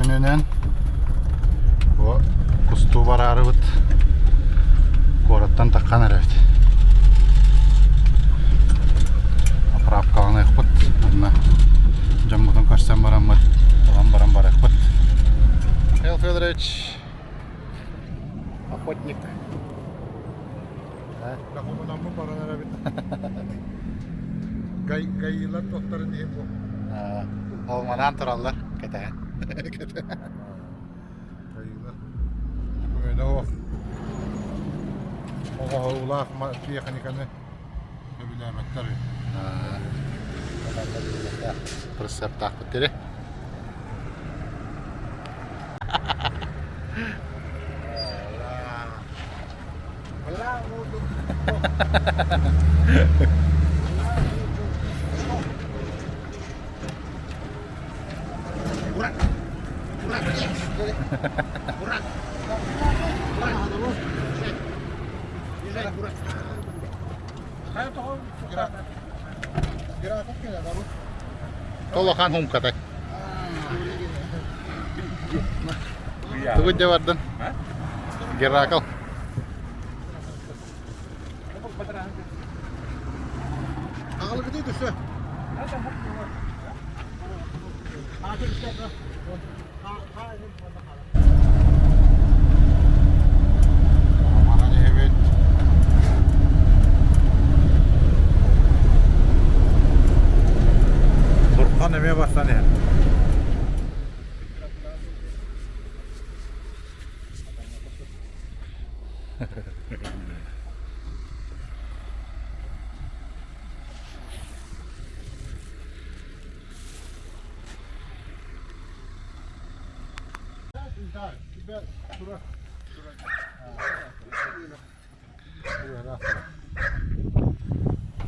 күнүнэн бу кустуу бараарыбыт куораттан таххан эрэбит. Заправкаланыахпыт уонна дьоммутун көрсөн бараммыт ылан баран барыахпыт. Михаил Федорович охотник. Докумунаммын баран эрэбит. Гаилар туохтарын иһин бу. Олманаан тураллар кэтэһэн. Гаилар. Докумена суох. Оҥоһуулаах техниканы сөбүлээбэттэр. Прицептаахпыт дири. Толохан хумкатай. Тугу дьэ бардын? Геракл. Аҕалыгытыы түсө. Манан иһэбит. Бурхан эмиэ барсан иһэр.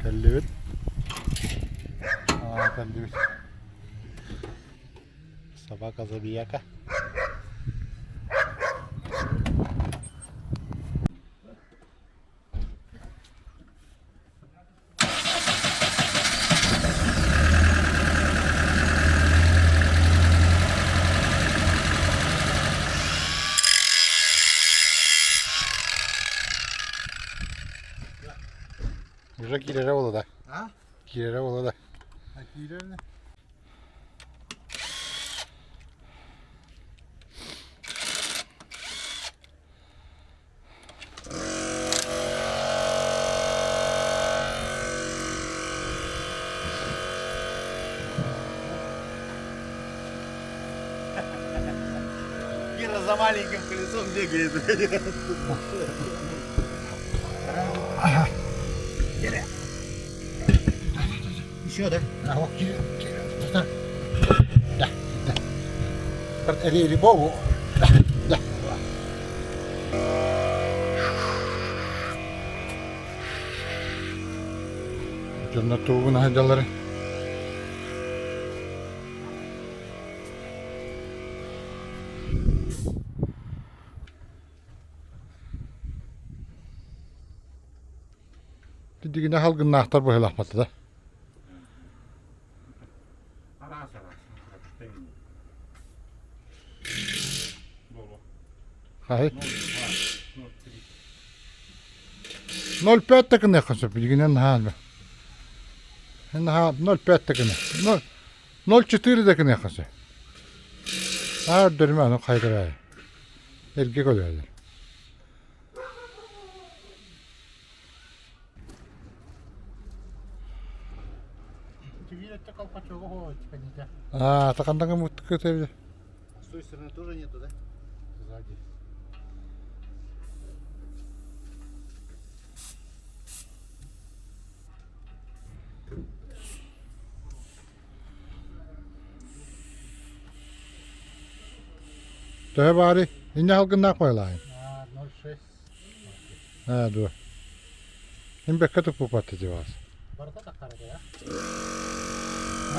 Кэллибит. Кэллибит. Собака забияка. Уже киирэрэ буолла да? Киирэрэ буолла да? Киирэр Кира за маленьким колесом бегает. Еще, да? Да, да. Да, да. Дьоннор тугун аһайдаллары. Дигинэ халгыннаахтар быһылаахпата да. Араас араас. Хаһы? 0,5 да гыныахха сөп, билигинэн наһаа элбэх. Наһаа 0,5 да гына. 0,4 да гыныахха сөп. Аа өрдөрүмэ аны хайдырай. Эргэ көлөөлөр. Аа, такандаҥа муттук эбит. С той стороны тоже нету, да? Сзади. Төһө баарый? Инньэ халгыннаах байлаайын. 0,6. Аа дуо. Мин бэккэ туппуппат ити баас. Барыта таххарыта я.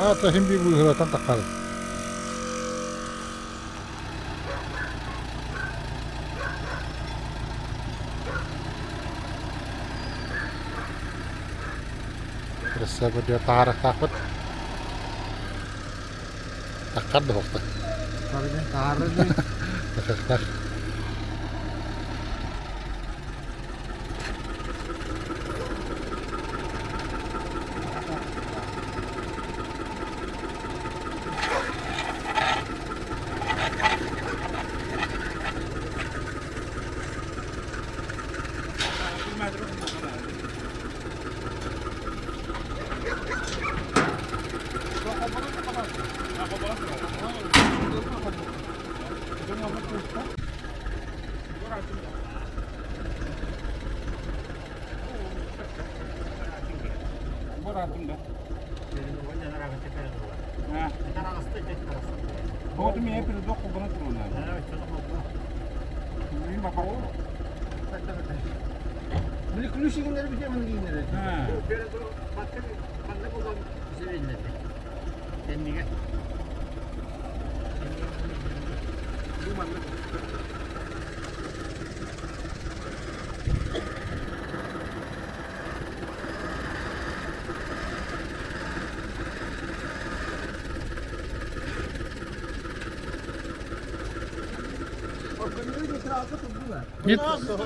Аа, то хим би быыһылатан таххары. Красава диэ таарахтаахпыт. Таххар да Тахахтах.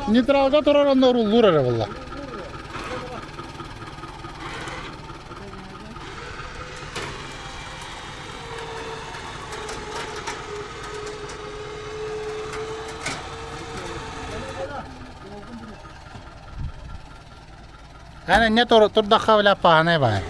Нейтралга турар онно уруллуур эрэ буолла. Эн инньэ турдахха бile пааһынай баай.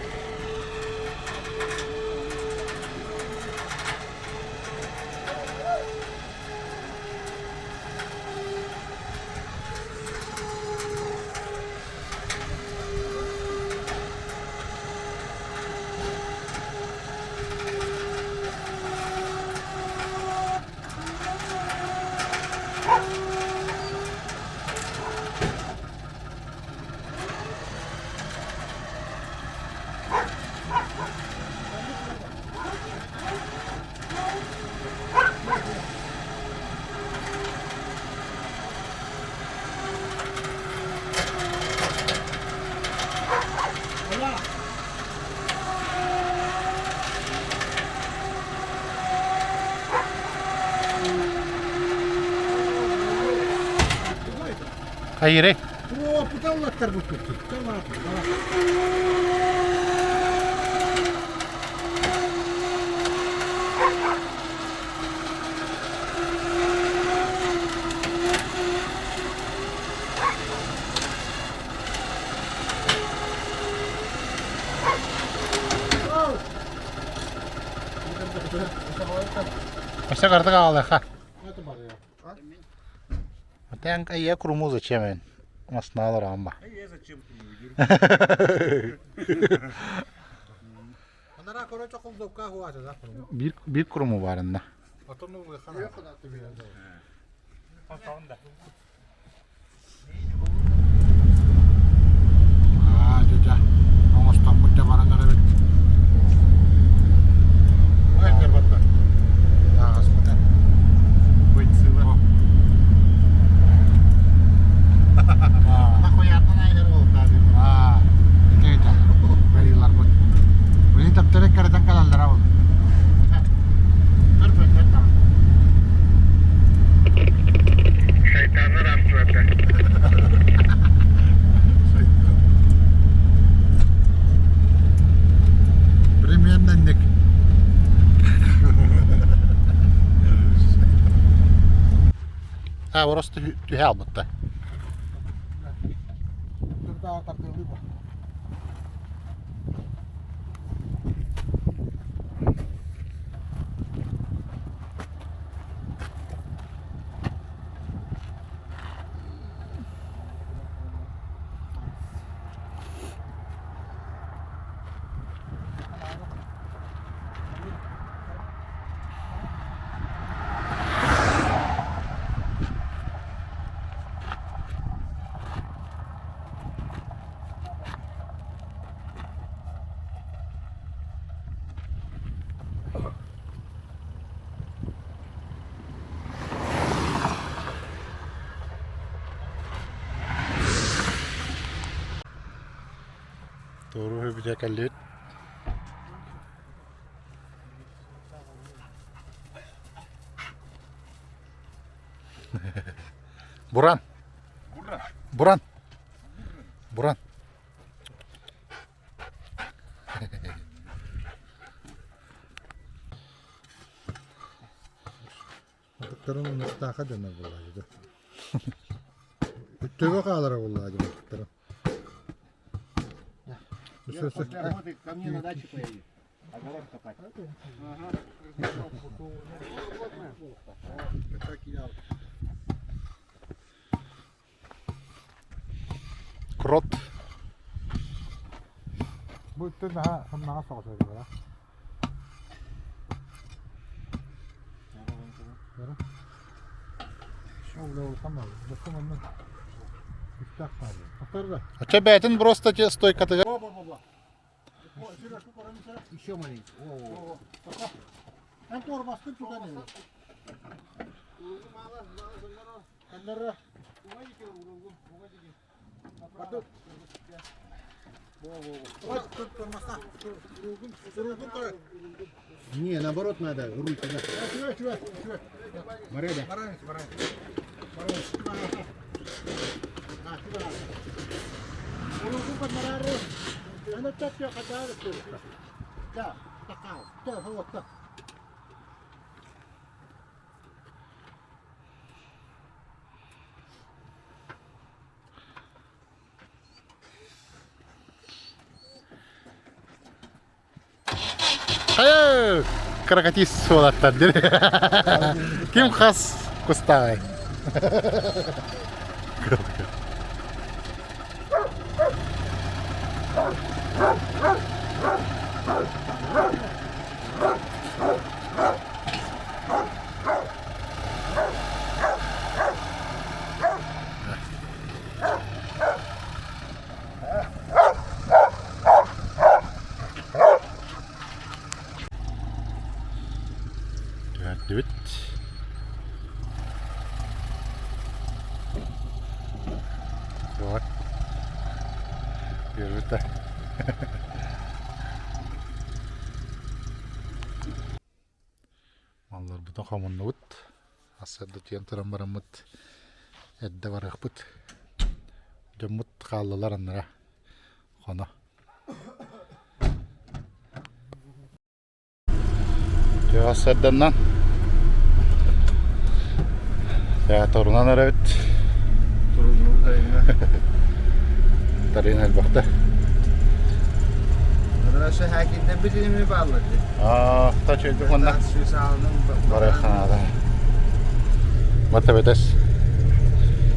Хайыры? Өссө кырдык аҕалыахха. Тэн я круму зачем мен? Масналар амма. Бир бир круму барынна. Аа, дьэ, оҥостоммут дьэ баран эрэбит. Тааҕаспыта. Аа, ити этэ. Бэриларбыт. Билин таптары кэрэтэн кэлэллэрэ ол. Шайтаннар астыларда. Примерно А, просто түһэ албытта. Туоруу бүтэ кэллибит. Буран. Буран. Буран. Атыктарын ынырыктааха дэнэр буоллаҕа Төбө хаалара буоллаҕа дии атыктарын. После охоты ко мне на дачу поедешь. Огород копать. Крот. Бу өттө наһаа сымнаҕас соҕус эбит Оччо бэйэтин просто те стойкатыгар Еще маленький. Не, наоборот надо, руль туда. Мореда. Хайа, крокодил суолаттар дири. Ким хас кустаай? Түһэрдибит. Вот. Үөрбүт Малларбытын хомуннубут. Ассарда тиийэн туран бараммыт эрдэ барыахпыт. Дьоммут хааллылар аннара хоно. Тыа сарданнан Театрынан эрэбит. Тарин элбэхтэ. Аа, та чөйдүк манна. Барыхаада. Мата бетес.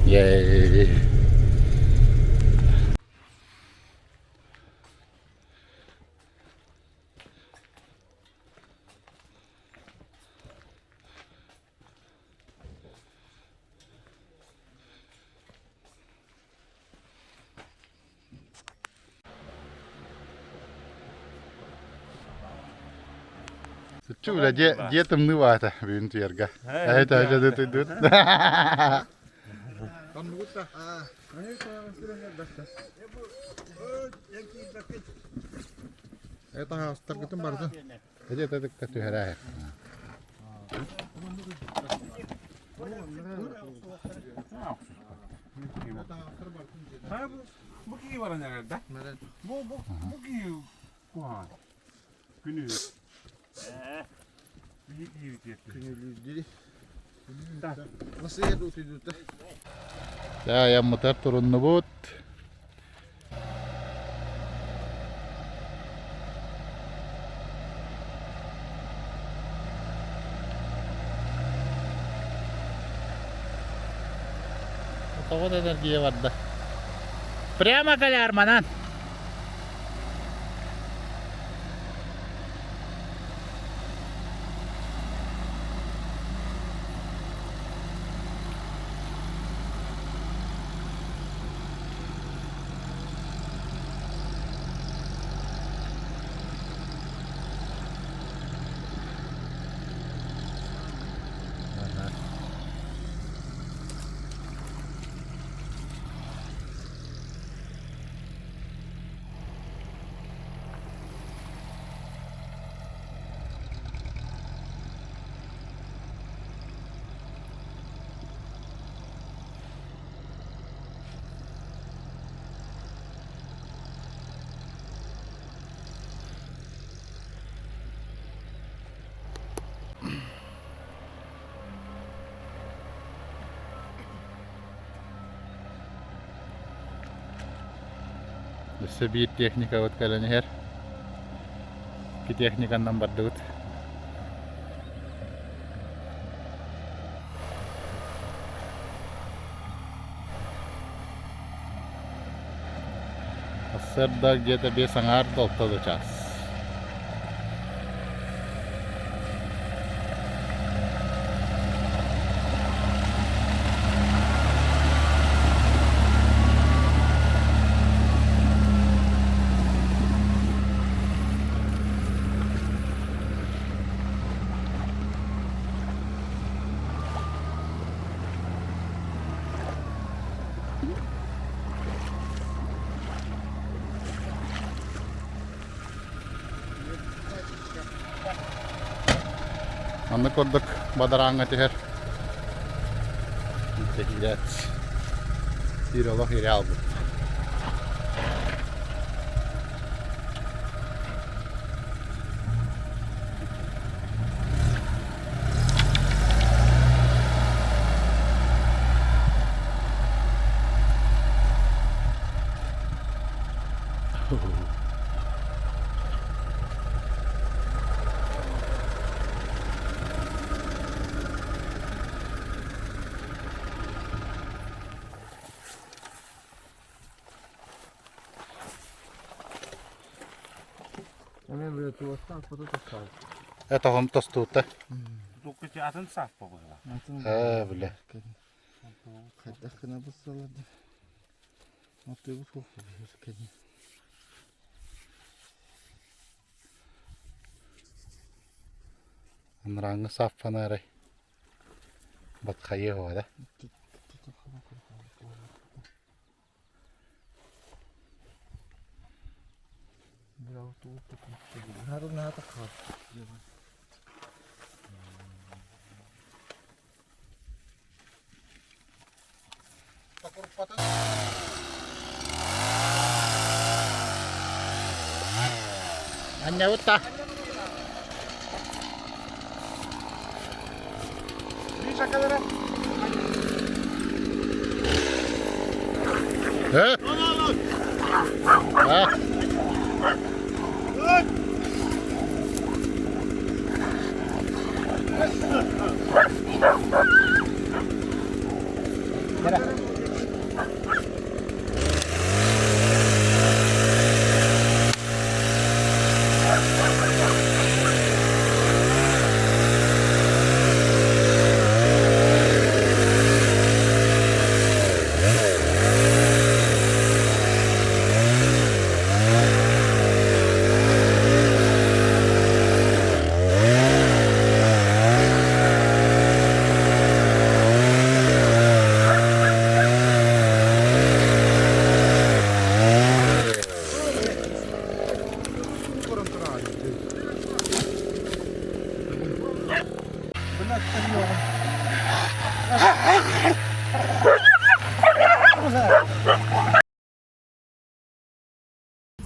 Ей. Сыччы үлэ дьиэ дьиэ тымныы баата бүгүн туйарга. Эһэ эһэ тыйдыбыт. Таһаҕастаргытын барытын Эдэ тытыкка түһэрээ. Бу киһи баран эрэр да? Бу бу бу киһи куһаҕан. Күнү. Биһи киһи Күнүлүүрдү. Насыйа утуйдута. Айаммытар туруннубут. Тоҕо да энергия барда. Прямо кэлээр манан. Өссө биир техникабыт кэлэн иһэр. Икки техниканнан бардыбыт. Сарсыарда где-то биэс аҥаар да алта да чаас. Маннык курдук бадарааҥҥа түһэр. Киирээт. Сир олох ире албыт. Этоҕум тостуута. Атын сааппа быһыла. Ээ, бile. Хайдах гына быссалар да. Мотуйбут суох кэлин. Анарааҥҥы сааппанаарай. Батхайыа да. Анньабыт да. Э? А?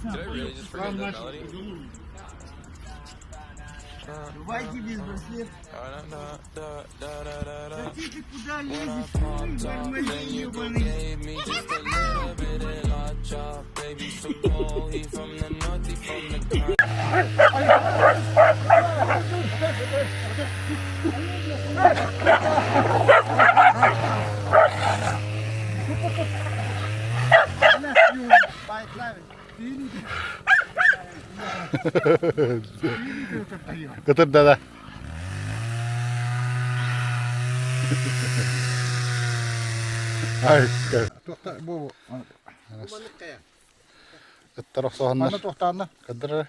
Did I really just forget that melody? When I popped off, then you go gave me just a little bit of la chop. Baby, so cold, he from the north, he from the ground. Кытырда да. Ай, Бу ыттар охсоһоннор. Манна тохтаанна. Кыдыр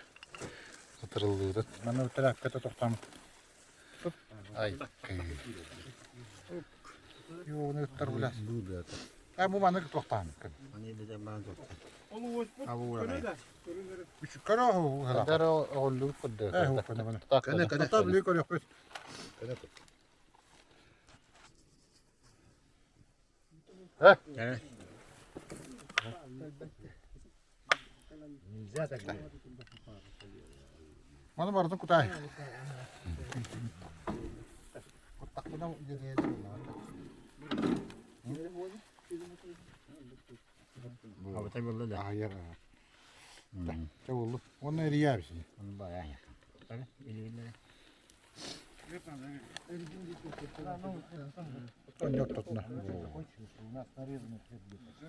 ытырыллыытын. Манна тракката тохтааммыт. Ай. Юуну ыттар булас. А бу маннык тохтааммыт. Көрө Кыдыр оҕоллугут курдук. Э, Көнө, көнө. Табли көрөкпүт. Э? Маны бардын кутай. Айыр. Чэ буоллу. Уонна эрийээ бисини. Onu bayağı yakın. Tabii, Онньоттотуна. У нас нарезанный хлеб где-то.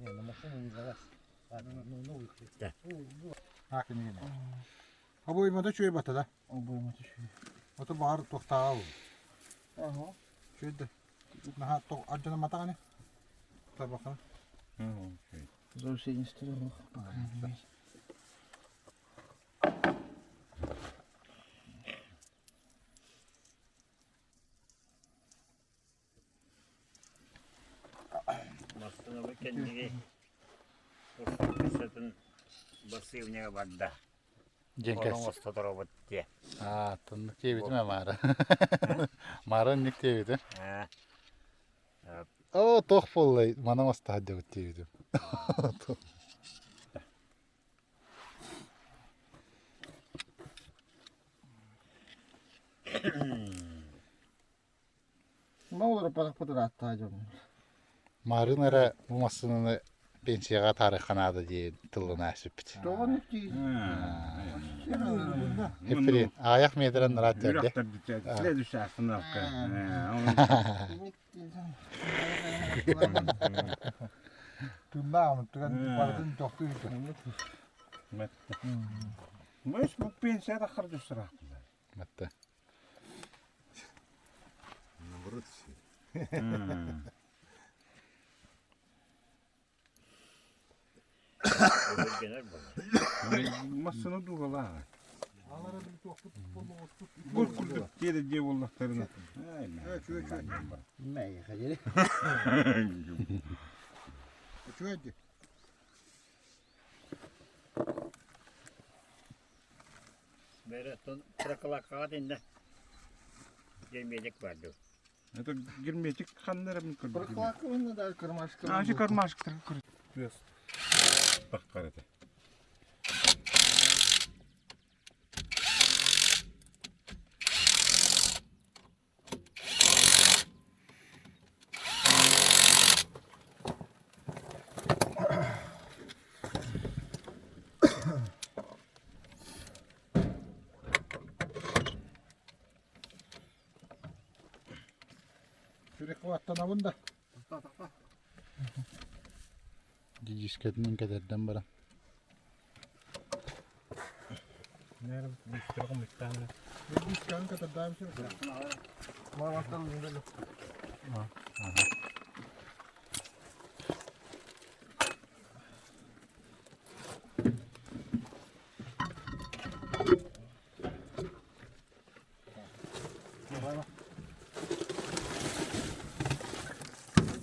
Не, на машину не залазь. Ладно, ну новый хлеб. Аакинигин. Обоймата үчүгэй бата да. Обоймата үчүгэй. Ото баҕар туохтааҕа буолуо. Ага. Үчүгэй да. Наһаа алдьанамматаҕа ини. Тарбахтана. За не стрелял. Массыынабыт кэнники устатын бассыыбынньыга барда. Диэн Ону кэс. оҥосто торобут диэ. Аа, тоннук диэбитим ээ Маара. Маара инник диэбитим. Аа, Оо, туох буоллай, манан оҥосто сылдьабыт диэбитим. Марын эрэ бу массыынаны пенсияҕа таарыахха наада диэн тыллана сүппүт. Эппири аҕыйах метрэн ыраат дьэргэ. Следующая остановка. Тыыннаах түгэн барытын тохтуу Мы бу пенсияда хардысыраахпын. Матта. Наоборот, все. Өлгөнөр буолла. Массыына дууһалаах. Гур курдук диэри дьиэ буоллахтарына. Үчүгэй дии. Бэрэ прокладкаҕа тиннэ герметик бар дуу. Это герметик ханна эрэ мин көрдүм. Прокладка уонна да кармашка. А, ити кармашктар көр. Таххар этэ. Перехваттанабын да. Дидискэтин кэтэрдэн баран.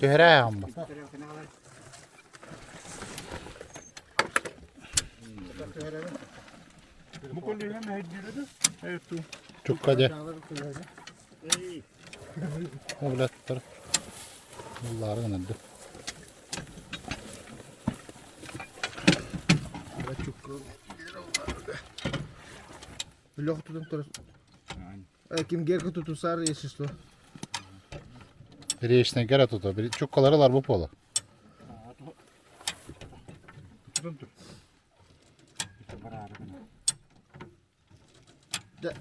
Түһэрэ ааҕыммын. Бу көлүөһэ мэһэйдиирэ да? Чукка дьэ. Облаттар. Буллаары гынарды. Леха тутан турар. Ким герка тутусар, если что. Речнегер атута. Чуккалары лар бу пола. Тутан тур. Да.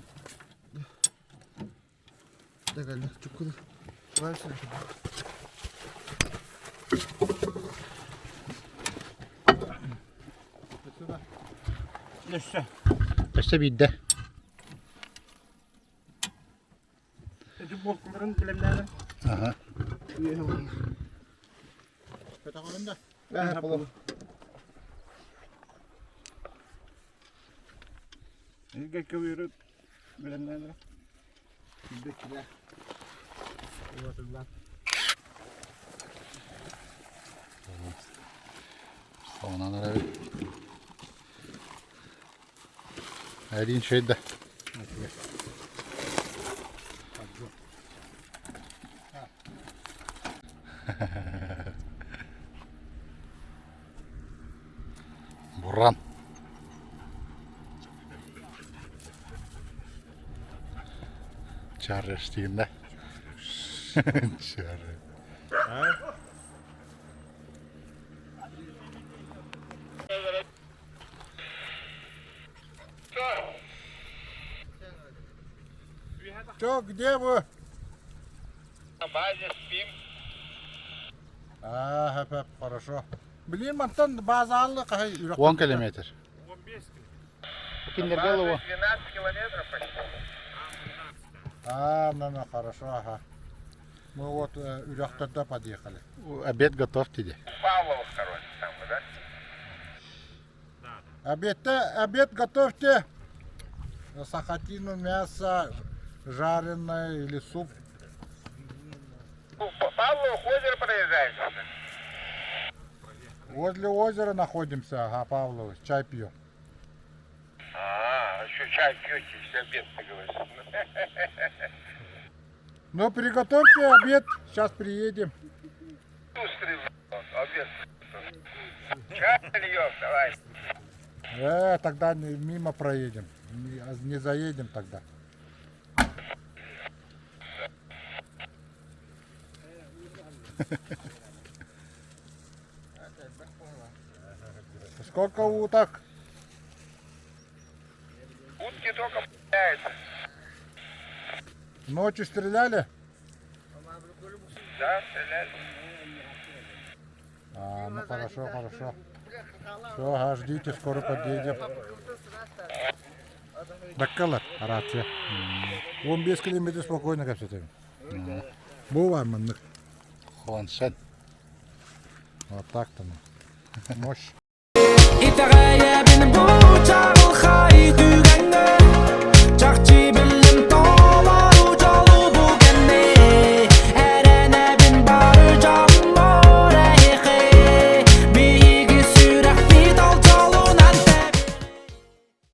Да, Галя, чуккуда. Өссө. Өссө биирдэ. Ити буолкаларын билэмнээнэ. Аха. Илгэ көбүөрү билэмнээнэ. Онон эрэбит. Эриин үчүгэй да. Буран. Чаррыш дейін да. Чарры. Чё, где вы? На базе спим. А, хөп, хорошо. Блин, мантан базалы хаһый үрэх. 10 километр. Кинилэргэ База олоҕу. 12 километров почти. А, ну, ну, хорошо, ага. Мы вот үрөхтөрдө подъехали. Обед готов диде. Павлова короче, там, да? Обед, обед готовьте. Сахатину, мясо жареное или суп. Павлов озеро проезжаешь. Возле озера находимся, ага, Павлович, чай пьем. А, еще чай пьете, все обед, ты говоришь. Ну, приготовьте обед, сейчас приедем. Обед. Чай льем, давай. Тогда не, мимо проедем, не, не заедем тогда. Сколько уток? Утки только п***аются. Ночью стреляли? Да, стреляли. А, ну хорошо, хорошо. Все, ага, ждите, скоро подъедем. Даккалар, рация. 15 километр спокойно кэпсэтэбин. Бу бар маннык. Хуаншан. Вот так-то. Ну. Мощь. Итэҕэйэбин бу чаҕылхай.